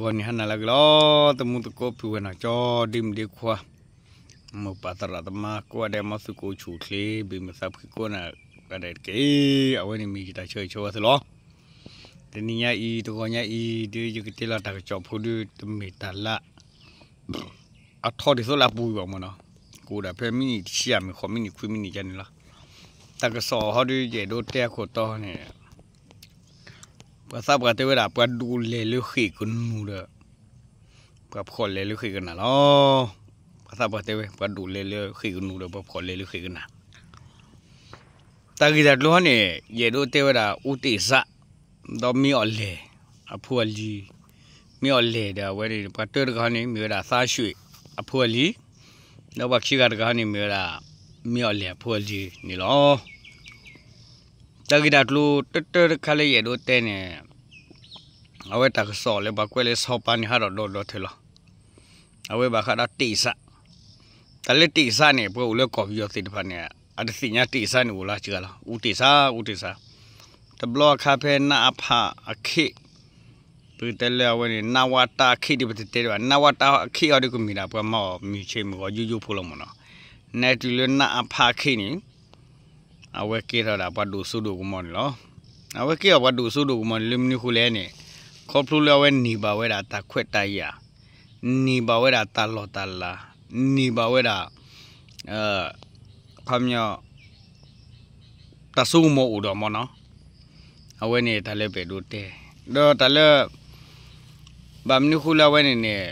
ဂီၤနံၤဟါနၤလၢအဂ့ၤလီၤ, သမူသကိးပုၢ်ဝဲၢ်နီၢ်ကၠီ ဒ့မုၣ်ဒ့ခွါ, မိၢ်ပၢ်သရၣ်သမါကိးဂၤဒဲး မ်သုကအိၣ်ဆူၣ်အိၣ်ချ့ ဘၣ်မုာ်သးဖှံကိးဂၤဒဲးတက့ၢ်. အဝဲန့ၣ်မ့ၢ်ယတၢ်ဆၢဂ့ၤဆၢဝါသုလီၤ. တနံၤညါအံၤ တဂီၤညါအံၤ ဒ်ယကတဲလီၤတၢ်ကစီၣ်ဖိဒ် တမ့ၢ်တၢ်လၢ အထီဒ်သိးလၢအပူၤဘၣ်မ့ၢ်နီၤ, ကအိၣ်ဒၣ်ဖဲမံးနံးတဆံယဲၢ်မ့ၢ် ဃိးမံးနံး ခွံမံးနံးကန့ၣ်လီၤ. တၢ်ကစီၣ်ဟီဒ်ယအဲၣ်ဒိးတဲအခိၣ်တီန့ၣ် ပှၤသးပှၢ်တဲဝဲဒၣ် ပှၤဒိၣ်လဲၤလၢဃ့ၢ်ကနူၤဒီး ပှၤဖှီၣ်လဲၤလၢဃ့ၢ်ကနၣ်လီၤ. ပှၤသးပှၢ်တဲဝဲ ပှၤဒိၣ်လဲၤလၢဃ့ၢ်ကနူၤဒီး ပှၤဖှီၣ်လဲၤလၢဃ့ၢ်ကနၣ်. တၢ်ဂ့ၢ်တၢ်ကျိၤဟီန့ၣ် ယအဲၣ်ဒိးတဲဝဲဒၣ် အူတ့ၢ်စး ဒီးမ့ၢ်အီၣ်လဲၣ် အဖိအလံၤ, မ့ၢ်အီၣ်လဲၣ်ဒီးအဝဲန့ၣ် ပှၤတၢတဂၤဟီန့ၣ် မ့ၢ်ဝဲဒၣ်သါရွှ့ၣ်အဖိအလံၤ, ဒီးပှၤခံဂၤတဂၤဟီန့ၣ် မ့ၢ်ဝဲဒၣ် မ့ၢ်အီၣ်လဲၣ်အဖိအလံၤန့ၣ်လီၤ. တၢ်ဂ့ၢ်တၢ်ကျိၤတၢတၢတခါလၢယအဲၣ်ဒိးတဲန့ၣ် အဝဲတၢ်ကစီၣ်လၢပှၤကွဲးလၢဆီပၤန့ၣ် ဟးဒီးဒီဒီထၢလီၤ. အဝဲဘၣ်ဃးဒီးတ့ၢ်စး, တၢ်လၢတ့ၢ်စးန့ၣ် ပှၤအိၣ်လၢကီၢ်ပယီၤသ့ၣ်တဖၣ်န့ၣ် အတသ့ၣ်ညါတ့ၢ်စးန့ၣ်အိၣ်လၢစှၤလီၤ. အူတ့ၢ်စး အူတ့ၢ်စး, တဘျီအခါဖဲ နအဖ အခ့ၣ် ပကတဲလၢအဝဲန့ၣ် နဝတ အခ့ၣ်ဒ်ပတတဲဒံးဘၣ်, နဝတ အခ့ၣ်အီၤဒ်ကမ့ၢ်ဒၣ် ပှၤမၤအီၣ်မုၢ်ဆ့ၣ်မုၢ်ဂီၤယိယိဖိလီၤမ့ၢ်နီၤ. နတုၤလၢနအဖ အခ့ၣ်န့ၣ် အဝဲကဲထီၣ်ဒၣ်ပှၤဒိၣ်စိဒိၣ်ကမီၤန့ၣ်လီၤ. အဝဲကဲထီၣ်ပှၤဒိၣ်စိဒိၣ်ကမီၤန့ၣ် လၢမနုၤဃိလဲၣ်န့ၣ် ခီဖျိလၢအဝဲန့ၢ်ဘၣ်ဝဲဒၣ်တၢ်ခွဲးတၢ်ယာ်, န့ၢ်ဘၣ်ဝဲဒၣ်တၢ်လီၢ်တၢ်လၤ, န့ၢ်ဘၣ်ဝဲဒၣ် ခီပညီ တၢ်စိကမီၤအိၣ်ဒီးမ့ၢ်နီၤ. အဝဲန့ၣ်တၢ်လၢပအဲၣ်ဒိးတဲ, ဒီးတၢ်လၢ ဘၣ်မနုၤဃိလၢအဝဲန့ၣ်န့ၣ်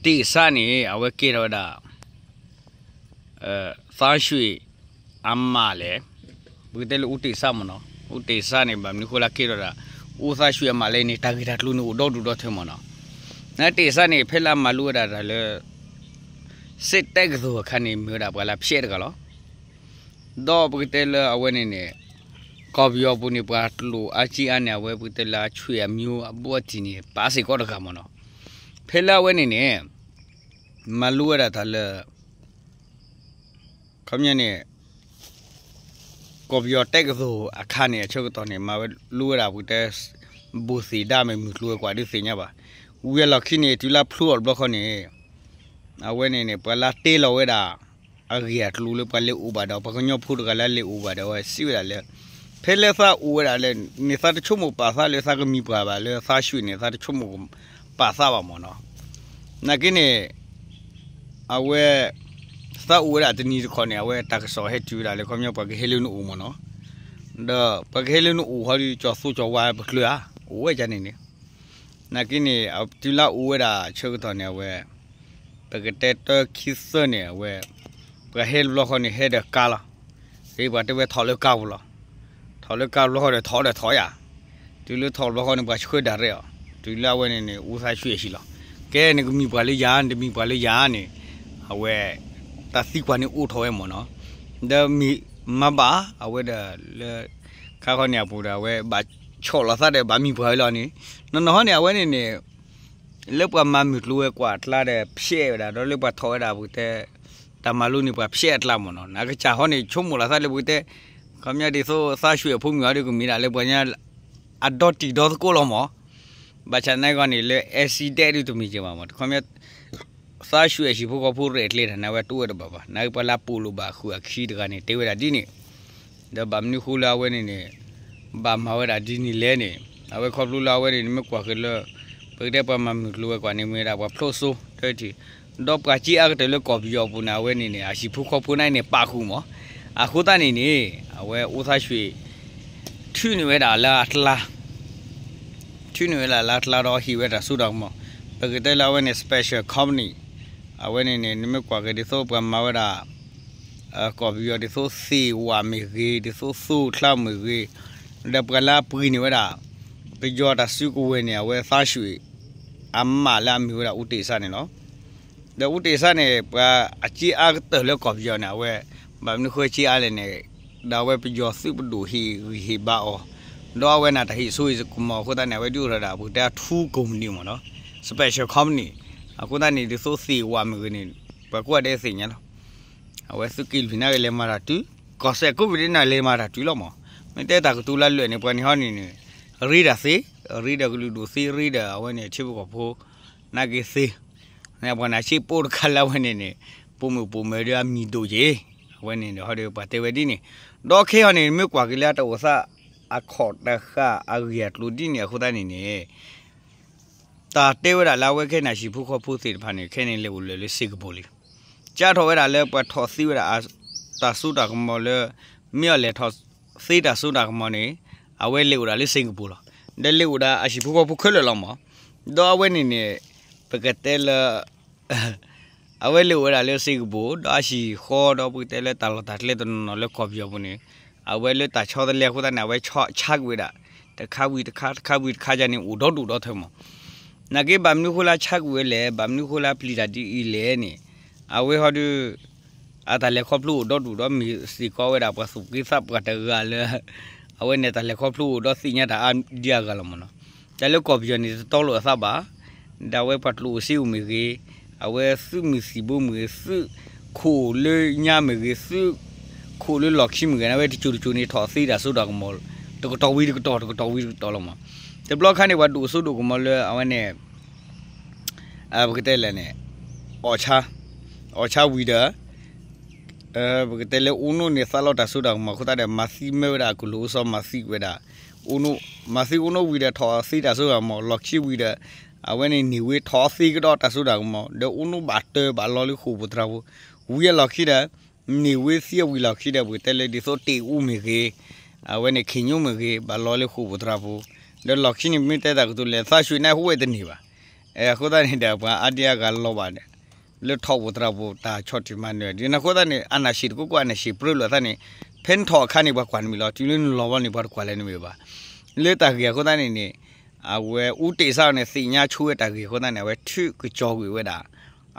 တ့ၢ်စးန့ၣ် အဝဲကဲထီၣ်ဝဲဒၣ် သါရွှ့ၣ်အမါလဲၣ်, ပကတဲလၢအူတ့ၢ်စးမ့ၢ်နီၤ, အူတ့ၢ်စးန့ၣ် ဘၣ်မနုၤဃိလၢကဲထီၣ်ဒၣ် အူသါရွှ့ၣ်အမါလဲၣ်န့ၣ် တၢ်ဂ့ၢ်တၢ်ကျိၤန့ၣ်အိၣ်ဒီဒူၣ်ဒီထၢမ့ၢ်နီၤ. နတ့ၢ်စးန့ၣ် ဖဲလၢအမၤလိဝဲဒၣ်တၢ်လၢ စစ်တက္ကသိုလ်အခါန့ၣ် မ့ၢ်ဝဲဒၣ်ပှၤလၢဖျဲးတဂၤလီၤ. ဒီးပကတဲလၢအဝဲန့ၣ်န့ၣ် ကီၢ်ပယီၤပူၤန့ၣ် ပှၤကျိာ်အါကံအါန့ၣ် အဝဲပကတဲလၢအဆွေမျိုးအဘူးအတံၢ်န့ၣ် ပာ်စ့ၢ်ကီးတဂၤမ့ၢ်နီၤ. ဖဲလၢအဝဲန့ၣ်န့ၣ် မၤလိဝဲဒၣ်တၢ်လၢ ခီပညီန့ၣ် ကီၢ်ပယီၤတက္ကသိုလ်အခါန့ၣ် အဆၢကတီၢ်န့ၣ် မၤဝဲလိဝဲဒၣ်ပကတဲ ဘူးသ့ၣ်ဒါမ့ၢ်မုၢ်ကျိၤဝဲၤကွာ်ဒ်သ့ၣ်ညါဘၣ်. ဝံၤအလီၢ်ခံန့ၣ် တုၤလၢဖျိအီၤတဘျီဃီန့ၣ် အဝဲန့ၣ်န့ၣ် ပှၤလၢတဲလီၤဝဲဒၣ် အဂ့ၢ်အကျိၤလၢပှၤလဲၤအိၣ်ဘၣ်ဒီး ပှၤကညီဖိတဂၤလၢလဲၤအိၣ်ဘၣ်ဒီး အဝဲစံးဝဲဒၣ်လၢ ဖဲလၢသးအိၣ်ဝဲဒၣ်လၢန့ၣ် သးတဆိကမိၣ်ပာ်သးလၢသးကမံၤပှၢ်ဘၣ် လၢသါရွှ့ၣ်န့ၣ် သးတဆိကမိၣ်ပာ်သးဘၣ်မ့ၢ်နီၤ. နာ်က့န့ၣ် အဝဲ သးအိၣ်ဝဲဒၣ်တနံၤတခီန့ၣ် အဝဲတၢ်ကစီၣ်ဟဲတုၤဝဲဒၣ်လၢ ခီပညီပှၤကဟဲလၢနအိၣ်မ့ၢ်နီၤ. ဒီးပှၤကဟဲလၢနအိၣ်ဟီဒီး ကၠီၤသူကၠီၤဝါပကျၢၤဧါ အိၣ်ဝဲဒၣ်န့ၣ်န့ၣ် နာ်က့န့ၣ် တုၤလၢအအိၣ်ဝဲဒၣ်ဆၢကတီၢ်န့ၣ် အဝဲ ပကတဲတၢခံသၢန့ၣ် အဝဲ ပှၤဟဲတဘျီဃီန့ၣ် ဟဲဒီးကါလီၤ. ပှၤတဲဝဲထီၣ်လၢကါပူၤလီၤ. ထီၣ်လၢကါတဘျီဃီဒီး ထီၣ်ဒီးထီၣ်ယၤ. တုၤလၢထီၣ်တဘျီဃီန့ၣ် ပှၤဆှၢဒၣ်ရဲၣ်အီၤ. တုၤလၢအဝဲန့ၣ်န့ၣ် အူသးဆှံအဟံၣ်လီၤ. ကဲ နကမံၤပှၢ်လၢယၤ နတမံၤပှၢ်လၢယၤန့ၣ် အဝဲ တၢ်သံကွၢ်န့ၣ်အိၣ်ထီၣ်ဝဲမ့ၢ်နီၤ. ဒီးမ့ၢ်မၤဘၣ် အဝဲဒီးလၢ ခါခီန့ၣ်အပူၤဒီး အဝဲဘၣ်ဆီၣ်လီၤသးဒီးဘၣ်မံၤပှၢ်ဝဲလီၤန့ၣ် နီၢ်နီၢ်ဟီန့ၣ် အဝဲန့ၣ်န့ၣ် လၢပှၤမၤမုၢ်ကျိၤဝဲၤကွာ်အကျါဒီး ဖျဲးဝဲဒၣ် ဒီးလၢပှၤထီၣ်ဝဲဒၣ်ပကတဲ တၢ်မၤလိန့ၣ် ပှၤဖျဲးအကျါမ့ၢ်နီၤ. နကစၢ်ဟီန့ၣ် ဆိကမိၣ်လီၤသးလၢပကတဲ ခီပညီဒ်သိးသးဆှံအဖိမုၣ်အီၤဒီး ကမ့ၢ်ဒၣ်လၢပှၤညါ အဒီတံၤဒီသကိးလီၤမ့ၢ်. ဘၣ်ဆၣ်နာ်က့န့ၣ် လၢ accident ဒ်တမ့ၢ်က့ၤဘၣ်မ့ၢ် ခီပညီ သးဆှံအဟံၣ်ဖိဃီဖိရဲၣ်ကျဲၤတၢ်န့ၣ် အဝဲတအိၣ်ဝဲဒၣ်ဘၣ်ဘၣ်. နာ်က့ပှၤလၢအပိာ်လိာ်ဘၣ်ဃုာ်အခံတဂၤန့ၣ် တဲဝဲဒၣ်ဒ်န့ၣ် ဒီးဘၣ်မနုၤဃိလၢအဝဲန့ၣ်န့ၣ် ဘၣ်မၤဝဲဒၣ်ဒ်န့ၣ်လဲၣ်န့ၣ် အဝဲခီဖျိလၢအဝဲန့ၣ် နမ့ၢ်ကွၢ်က့ၤလၢ ပကတဲပှၤမၤမုၢ်ကျိၤဝဲၤကွာ်န့ၣ် မ့ၢ်ဝဲဒၣ်ပှၤဖျိစိတၢ်ထံၣ် ဒီးပှၤစ့အါကတၢၢ်လၢကီၢ်ပယီၤပူၤန့ၣ် အဝဲန့ၣ်န့ၣ် အဟံၣ်ဖိဃီဖိန့ၣ်န့ၣ် ပာ်ဃုာ်မ့ၢ်. အဃိသတးန့ၣ်န့ၣ် အဝဲအူသးဆှံ ထုးန့ၢ်ဝဲဒၣ်လၢအကျါ ထုးန့ၢ်ဝဲဒၣ်လၢအကျါဒီးဟ့ၣ်ဝဲတၢ်စိတၢ်ကမီၤ ပကတဲလၢအဝဲန့ၣ် special company အဝဲန့ၣ်န့ၣ် နမ့ၢ်ကွၢ်က့ၤဒ်သိးပှၤမၤဝဲဒၣ် ကီၢ်ပယီၤဒ်သိးသ့ၣ်ဝၣ်မ့ၢ်ဂ့ၤ ဒ်သိးသိၣ်ချါမ့ၢ်ဂ့ၤ ဒီးပှၤလၢအပှ့ၤန့ၢ်ဝဲဒၣ် ပယီၤတၢ်စုကဝဲၤန့ၣ် အဝဲသးဆှံ အမါလၢအမ့ၢ်ဝဲဒၣ်အူတ့ၢ်စၢ်န့ၣ်လီၤ. ဒီးအူတ့ၢ်စၢ်န့ၣ် ပှၤအစ့အါကတၢၢ်လၢကီၢ်ပယီၤန့ၣ် အဝဲ ဘၣ်မနုၤဃိစ့အါလဲၣ်န့ၣ် ဒီးအဝဲပယီၤသုးပဒိၣ်ဟ့ၣ်ဂံၢ်ဟ့ၣ်ဘါအီၤ ဒီးအဝဲန့ၣ်တၢ်ဟ့ၣ်စိဟ့ၣ်ကမီၤအဃိသတးန့ၣ် အဝဲဒုးအိၣ်ထီၣ်ဒၣ် ပကတဲအထူ company မ့ၢ်နီၤ special company အဃိသတးန့ၣ် ဒ်သိးသ့ၣ်ဝၣ်မ့ၢ်ဂ့ၤန့ၣ် ပှၤကိးဂၤဒဲးသ့ၣ်ညါလီၤ. အဝဲသုးက့လွံၢ်န့ၣ်က့ၤလဲၤမၤတၢ်တုၤ ကီၢ်စဲၣ်ကိးပူၤဒဲးန့ၣ်လဲၤမၤတၢ်တုၤလီၤမ့ၢ် မ့ၢ်တဲတၢ်ကတိၤလၢအလၢာ်န့ၣ် ပှၤန့ၣ်ဟီန့ၣ်န့ၣ် ရ့တၢ်သ့ ရ့ဒီးကလုာ်ဒူၣ်သ့ရ့ဒီး အဝဲန့ၣ်ထံဖိကီၢ်ဖိ နာ်က့သ့, ပှၤနၢ်ဆံးပိၢ်တခါလၢအဝဲန့ၣ်န့ၣ် ပိာ်မုၣ်ပိာ်မၢၤဒီးအမံၤဒိၣ်က့ၤ, အဝဲန့ၣ်ဒီးဟီဒီးပှၤတဲဝဲဒ်န့ၣ်, ဒီးခဲအံၤန့ၣ် မ့ၢ်ကွၢ်က့ၤလၢတၢ်အိၣ်သးအခီၣ်တဃာ်အဂ့ၢ်အကျိၤဒ်န့ၣ်အဃိသတးန့ၣ်န့ၣ် တၢ်တဲဝဲဒၣ်လၢအဝဲခဲအံၤန့ၣ် ဟံၣ်ဖိဃီဖိသ့ၣ်တဖၣ်န့ၣ် ခဲအံၤန့ၣ် လဲၤအိၣ်လၢာ်လၢစ့ၢ်ကပူၤလံ. ကၢ်ထီၣ်ဝဲဒၣ်လၢပှၤထီၣ်သ့ဝဲဒၣ် တၢ်စိတၢ်ကမီၤလၢ မ့ၢ်အီၤလဲၤထီၣ်သ့တၢ်စိတၢ်ကမီၤန့ၣ် အဝဲလဲၤအိၣ်ဒၣ်လၢစ့ၢ်ကပူၤလီၤ. ဒီးလဲၤအိၣ်ဒၣ်အဟံၣ်ဖိဃီဖိခဲလၢာ်လီၤမး, ဒီးအဝဲန့ၣ်န့ၣ် ပကတဲလၢ အဝဲလဲၤအိၣ်ဝဲဒၣ်လၢစ့ၢ်ကပူၤ ဒီးအဟံၣ်ဃီ ဒီးပကတဲလၢတၢ်လီၢ်တၢ်ကျဲတနီၤနီၤလၢကီၢ်ပယီၤပူၤန့ၣ် အဝဲလၢတၢ်ဆီတလဲအဃိသတးန့ၣ် အဝဲဆါကွံာ်ဝဲဒၣ် တခါဝံၤတခါ တခါဝံၤတခါယါန့ၣ် အိၣ်ဒီဒူၣ်ဒီထၢမး. နာ်က့ဘၣ်မနုၤဃိလၢဆါကွံာ်ဝဲလဲၣ်, ဘၣ်မနုၤဃိလၢပျံၤတၢ်ဒ်အံၤလဲၣ်န့ၣ် အဝဲဟီဒီး အတၢ်လဲၤခီဖျိအိၣ်ဒီဒူၣ်ဒီး မ့ၢ်စ့ၢ်ကီးဝဲဒၣ်ပှၤသူၣ်က့သးပှၢ်တဂၤလၢ အဝဲန့ၣ်တၢ်လဲၤခီဖျိအိၣ်ဒီးသ့ၣ်ညါတၢ်အါဒံအါဂၤလီၤမးနီၤ. တၢ်လၢကီၢ်ပယီၤန့ၣ် တတီလိာ်အသးဘၣ်, ဒီးအဝဲပှၤကျိၣ်အိၣ်စ့အိၣ်မ့ၢ်ဂ့ၤ, အဝဲသုးမုၢ်သံၣ်ဘိမ့ၢ်ဂ့ၤ, သုးခိၣ်လၢညါမ့ၢ်ဂ့ၤ, သုးခိၣ်လၢလီၢ်ခံမ့ၢ်ဂ့ၤန့ၣ် အဝဲတစိၤတစိၤန့ၣ် ထီၣ်သ့တၢ်စိတၢ်ကမီၤ တကတီၢ်ဝံၤတကတီၢ် တကတီၢ်ဝံၤတကတီၢ်လီၤမး. တဘျီခါန့ၣ် ပှၤဒိၣ်စိဒိၣ်ကမီၤလၢအဝဲန့ၣ် ပကတဲလဲၣ်န့ၣ် အီၣ်ဆါ, အီၣ်ဆါဝံၤဒီး ပကတဲလၢအိၣ်နိၣ်န့ၣ် သးလီတၢ်စိတၢ်ကမီၤအဃိသတးဒီး မၤသံမၢဝဲဒၣ်ကလုာ်အိၣ်စီ မၤသံဝဲဒၣ် မၤသံအိၣ်နိၣ်ဝံၤဒီး ထီၣ်သ့တၢ်စိတၢ်ကမီၤ လီၢ်ခံဝံၤဒီး အဝဲန့ၣ်န့ၢ်ဝဲထီၣ်သ့ကဒီးတၢ်စိတၢ်ကမီၤ ဒီးအိၣ်နိၣ်ဘၣ်တၢဘၣ်လီလၢဃိာ်ပူၤသရၣ်ပူၤ ဝံၤအလီၢ်ခံဒီး န့ၢ်ဝဲသံအဝံၤလီၢ်ခံဒီး ပကတဲလၢဒ်သိးတ့ၢ်အူမ့ၢ်ဂ့ၤ, အဝဲန့ၣ်ခ့ၣ်ညိမ့ၢ်ဂ့ၤ ဘၣ်လီလၢဃိာ်ပူၤသရၣ်ပူၤ, ဒီးလီၢ်ခံန့ၣ် မ့ၢ်တဲတၢ်ကတိၤလဲၣ် သးဆူၣ်န့ၣ် ဟိဝဲတန့ၢ်ဘၣ်. အဃိသတးန့ၣ်ဒီး ပှၤအါဒံအါဂၤလီၤဘၣ်ဒီး လၢထီၣ်ပူၤသရၣ်ပူၤ တၢ်ဆီၣ်တံၢ်မၤနၢၤ ဒ်န့ၣ်အဃိသတးန့ၣ် အနၢ်ဆံးတကိးကိး အနၢ်ဆံးပြၢလိာ်သးန့ၣ် ဖဲနထီၣ်အခါန့ၣ် ပှၤကွၢ်နမံၤလီၤ တုၤလၢနလီၤဘီန့ၣ် ပှၤတကွၢ်လၢၤနမံၤဘၣ်. လၢတၢ်ဂ့ၢ်အဃိသတးန့ၣ်န့ၣ် အဝဲအူတ့ၢ်စးအီၤန့ၣ် သ့ၣ်ညါဆိဝဲတၢ်ဂ့ၢ်အဃိသတးန့ၣ် အဝဲထုးကစီၤကွံာ်ဝဲဒၣ်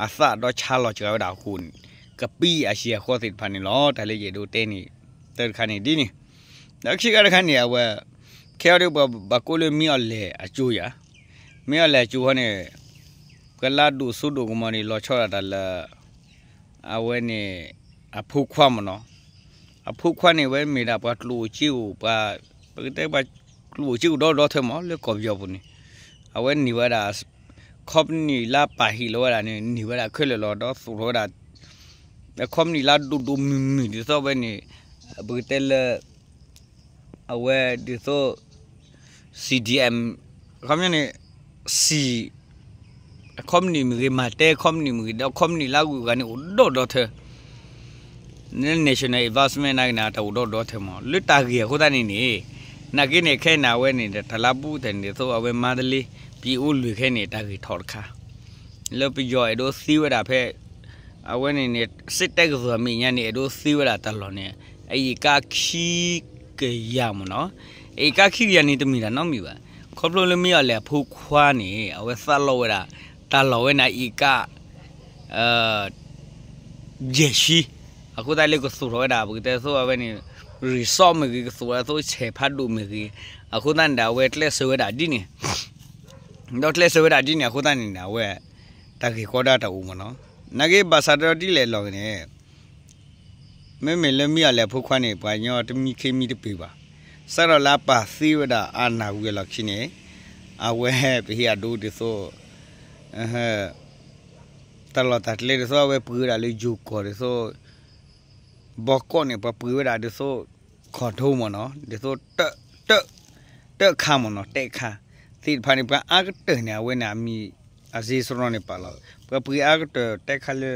အသးဒီးဆါလီၤစှၤဝဲဒၣ်အဃိန့ၣ် ကပံအါဆံအဃီသ့ၣ်တဖၣ်န့ၣ်လီၤ. တၢ်လၢယအဲၣ်ဒိးတဲန့ၣ် တၢ်တခါန့ၣ်ဒ်န့ၣ်, ဒီးခံခါတခါန့ၣ် အဝဲ ခဲအံၤဒီးပှၤဘၣ်ကိးလၢမ့ၢ်အီၤလဲၣ်အကၠိယၤ, မ့ၢ်အီၤလဲၣ်အကၠိဃီန့ၣ် ပှၤလၢအဒိၣ်စိဒိၣ်ကမီၤန့ၣ် လီၤဆီဒၣ်တၢ်လၢ အဝဲန့ၣ် အဖိခွါမ့ၢ်နီၤ, အဖိခွါန့ၣ် အဝဲမ့ၢ်ဒၣ်ပှၤကျိၣ်အိၣ်စ့အိၣ် ပှၤ ပကတဲပှၤကျိၣ်အိၣ်စ့အိၣ်ဒီဒီထၢမးလၢကီၢ်ပယီၤပူၤန့ၣ်, အဝဲန့ၢ်ဝဲဒၣ် ခီပနံၣ်လၢပာ်ဟံၣ်လီၤဝဲဒၣ်န့ၣ် န့ၢ်ဝဲဒၣ်ခဲလၢာ်လီၤ ဒီးသူၣ်ထီၣ်ဝဲဒၣ် ခီပနံၣ်လၢဒိၣ်ဒိၣ်မုၢ်မုၢ်ဒ်သိးဝဲန့ၣ် ပကတဲလၢ အဝဲဒ်သိး CDM ခီပညီန့ၣ် စံၣ် ခီပနံၣ်မ့ၢ်ဂ့ၤ မၤတဲ ခီပနံၣ်မ့ၢ်ဂ့ၤ မၤတဲ ခီပနံၣ်မ့ၢ်ဂ့ၤ ဒီးခီပနံၣ်လၢအဂုၤအဂၤန့ၣ် အိၣ်ဒီဒီထၢ National Investment နာ်က့န့ၣ် တၢ်အိၣ်ဒီဒီထၢမး လၢတၢ်ဂ့ၢ်အဃိသတးန့ၣ်န့ၣ် နာ်က့န့ၣ် ခဲအံၤန့ၣ် အဝဲန့ၣ်ဒီး တၢ်လၢအဘူးတၢ်န့ၣ် ဒ်သိးအဝဲမါတလ့ ပအိၣ်လွံၢ်ခဲန့ၣ် တၢ်ဂ့ၢ်ထီၣ်တခါ လၢပယီၤအဲၣ်ဒိးသ့ဝဲဒၣ်ဖဲ အဝဲန့ၣ်န့ၣ် စစ်တပ်ကသိးမဲာ်ညါန့ၣ် အဲၣ်ဒိးသ့ဝဲဒၣ်တၢ်လီၢ်န့ၣ် အအံၤကါခံကယၤမ့ၢ်နီၤ, အအံၤကါခံကယၤန့ၣ် တမ့ၢ်တၢ်နီတမံၤဘၣ်. ခီဖျိလၢမ့ၢ်အီၤလဲၣ်အဖိခွါန့ၣ် အဝဲသးလီဝဲဒၣ် တၢ်လီၢ်ဝဲန့ၣ်အအံၤကါ ယဲၢ်ဆံ, အဃိသတးလၢကသူၣ်ထီၣ်ဝဲဒၣ် ပကတဲသိးအဝဲန့ၣ် resort မ့ၢ်ဂ့ၤ ကသူၣ်ထီၣ်ဝဲဒၣ်သိးဆဲးဖးဒိၣ်မ့ၢ်ဂ့ၤ, အဃိသတးန့ၣ်ဒီး အဝဲကျဲးစၢးဝဲဒၣ်ဒ်န့ၣ် ဒီးကျဲးစၢးဝဲဒၣ်ဒ်န့ၣ် အဃိသတးန့ၣ်ဒီး အဝဲ တၢ်ဂ့ၢ်ကီဒၣ်တၢ်အိၣ်မ့ၢ်နီၤ. နာ်က့ဘၣ်ဆၣ်ဒီးဒ်လဲၣ်လီၤန့ၣ် မ့မ့ၢ်လၢမ့ၢ်အီၤလဲၣ်အဖိခွါန့ၣ် ပှၤကညီတမံခ့မံတပ့ၤဘၣ်. စးထီၣ်လၢအပာ်သ့ဝဲဒၣ်အနၢ်ဝံၤအလီၢ်ခံန့ၣ် အဝဲပဟ့ၣ်အဒိဒ်သိး တၢ်လီၢ်တၢ်ကျဲဒ်သိးအဝဲပှ့ၤဝဲဒၣ်လၢယိၤကီၢ်ဒ်သိး ဘီကီးန့ၣ် ပှၤပှ့ၤဝဲဒၣ်ဒ်သိး condo မ့ၢ်နီၤ, ဒ်သိး တၢၣ်ခါမ့ၢ်နီၤ, တၢၣ်ခါသ့ၣ်တဖၣ်န့ၣ် ပှၤအါကတၢၢ်န့ၣ် အဝဲန့ၣ်အမံၤ အစ့စရီန့ၣ်ပာ်လီၤ. ပှၤပှ့ၤအါကတၢၢ်တၢၣ်ခါလၢ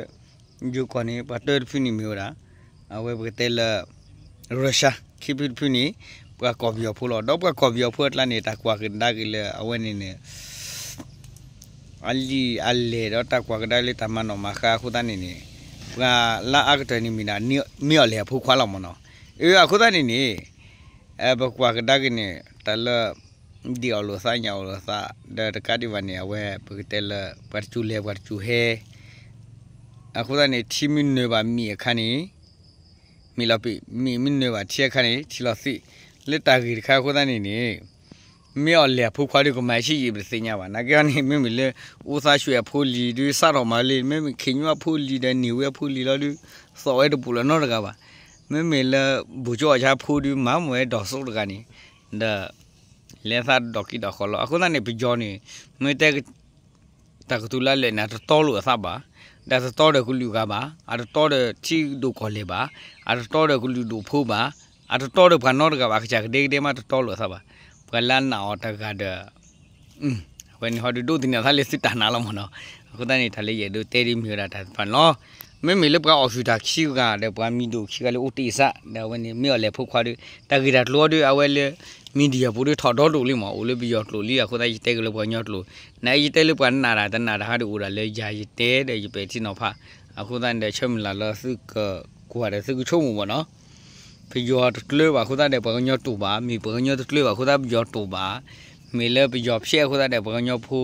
ယိၤကီၢ်န့ၣ် ပှၤတၢၢ်တဖုန့ၣ်မ့ၢ်ဝဲဒၣ် အဝဲပကတဲလၢ Russia ခံဖုတဖုန့ၣ် ပှၤကီၢ်ပယီၤဖိလီၤ. ဒီးပှၤကီၢ်ပယီၤဖိအကျါန့ၣ် တၢ်ကွၢ်ကဒါက့ၤလၢအဝဲန့ၣ်န့ၣ် အလံာ်အလဲၢ်ဒီးတၢ်ကွၢ်ကဒါလၢတၢ်မၤနီၣ်မၤဃါအဃိသတးန့ၣ်န့ၣ် ပှၤလၢအါကတၢၢ်န့ၣ်မ့ၢ်ဒၣ် မ့ၢ်အီၤလဲၣ်အဖိခွါလီၤမ့ၢ်နီၤ. အဃိသတးန့ၣ်န့ၣ် ပကွၢ်ကဒါက့ၤန့ၣ် တၢ်လၢ ဒ်အီၣ်လိာ်သးညၣ်အီၣ်လိာ်သး ဒီးတကးဒံးဘၣ်န့ၣ် အဝဲပကတဲလၢ ပှၤတစူၤလဲၤပှၤတစူၤဟဲ အဃိသတးန့ၣ် ထံမ့ၢ်နၢၤဘၣ်မ့ၣ်အခါန့ၣ် မ့ၢ်လီၤပံာ် မ့ၢ်မ့ၢ်နၢၤဘၣ်ထံအခါန့ၣ် ထံလီၤသံး လၢတၢ်ဂ့ၢ်တခါအဃိသတးန့ၣ်န့ၣ် မ့ၢ်အီၤလဲၣ်အဖိခွါဒုးကမၤဆံးယံာ်ပတသ့ၣ်ညါဘၣ်. နာ်က့အီၤန့ၣ် မ့မ့ၢ်လၢ အိၣ်သးဆှဲးအဖိလံၤ ဒုးစးထီၣ်မၤလံ မ့မ့ၢ်ခ့ၣ်ညိအဖိလံၤဒီးန့ၢ်ဝဲအဖိလံၤလီၤဒုး သီၣ်ဝဲတပူၤလၢၤနီတဂၤဘၣ်. မ့မ့ၢ်လၢ ဘူၣ်ကၠိအီၣ်ဆါဖိဒုး မၤမ့ၢ်ဝဲဒီးစိတဂၤန့ၣ် ဒီး လဲၤသးဒီးက့ၤဒီးဃီလီၤ. အဃိသတးန့ၣ် ပယီၤန့ၣ် မ့ၢ်တဲ တၢ်ကတိၤလၢအလဲၣ်န့ၣ် အတတီလိာ်အသးဘၣ်, ဒီးအတတီဒီးကလုာ်ဂၤဘၣ်, အတတီဒီးထံဒိၣ်ကီၢ်လဲၢ်ဘၣ်, အတတီဒီးကလုာ်ဒိၣ်ဖိဘၣ်, အတတီဒီးပှၤနီတဂၤဘၣ်, အကစၢ်ကဒဲကဒဲမးတတီလိာ်အသးဘၣ်. ပှၤလၢအနာ်အီၤတဂၤဒီး အဝဲန့ၣ်ဟီဒုးဒိးသန့ၤအသးလၢသုတၢ်နာ်လီၤမ့ၢ်နီၤ. အဃိသတးန့ၣ် တၢ်လၢယအဲၣ်ဒိးတဲဒ်မ့ၢ်ဝဲဒၣ်တၢ်တဖၣ်န့ၣ်လီၤ. မ့မ့ၢ်လၢပှၤအီၣ်ဆူၣ်တၢ်ခံဂၤဒီးပှၤမံၤဒိၣ်ခံဂၤလၢအိၣ်တ့ၢ်စး ဒီးအဝဲန့ၣ်မ့ၢ်အီၣ်လဲၤဖိခွါဒီး တၢ်ဂ့ၢ်တၢ်ကျိၤအီၤဒီး အဝဲလၢ media ပူၤဒီးထီၣ်ဒီဒိၣ်လံမ့ၢ် အိၣ်လၢပယီၤကျိာ်လံ. အဃိသတးယတဲက့ၤလၢပှၤကညီကျိာ်, နယတဲလၢပှၤနာ်တၢ်တနာ်တၢ်ဟီဒုးအိၣ်ဒၣ်လၢယၤယတဲဒီးယပဲာ်ထံနီၤဖး. အဃိသတးန့ၣ်ဒီး ဆၢမုၢ်လၢ်လၢသုကကွၢ်ဒီးသုကဆိကမိၣ်မ့ၢ်နီၤ. ပယီၤတကျၢၤဘၣ်အဃိသတးဒီး ပှၤကညီတူၢ်ဘၣ်, မ့ၢ်ပှၤကညီတကျၢၤဘၣ်အဃိသတးပယီၤတူၢ်ဘၣ်, မ့ၢ်လၢပယီၤဖျဲးအဃိသတးဒီး ပှၤကညီဖိ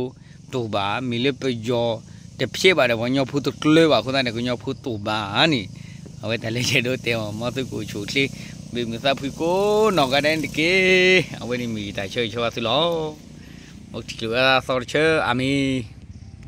တူၢ်ဘၣ်, မ့ၢ်လၢပယီၤတဖျဲးဘၣ်ဒီး ပှၤကညီဖိတကျၢၤဘၣ်အဃိသတးဒီး ကညီဖိတူၢ်ဘၣ်န့ၣ်, အဝဲတၢ်လၢယအဲၣ်ဒိးတဲအီၤ မ်သုကအိၣ်ဆူၣ်အိၣ်ချ့ ဘၣ်မုာ်သးဖှံကိးနီၢ်ဂၤဒဲးန့ၣ်တက့ၢ်. အဝဲန့ၣ်မ့ၢ်ယတၢ်ဆၢဂ့ၤဆၢဝါသုလီၤ. အိၣ်ထံၣ်လိာ်ဝဲဒၣ်သီတဆၢ အၤမ့ၣ်.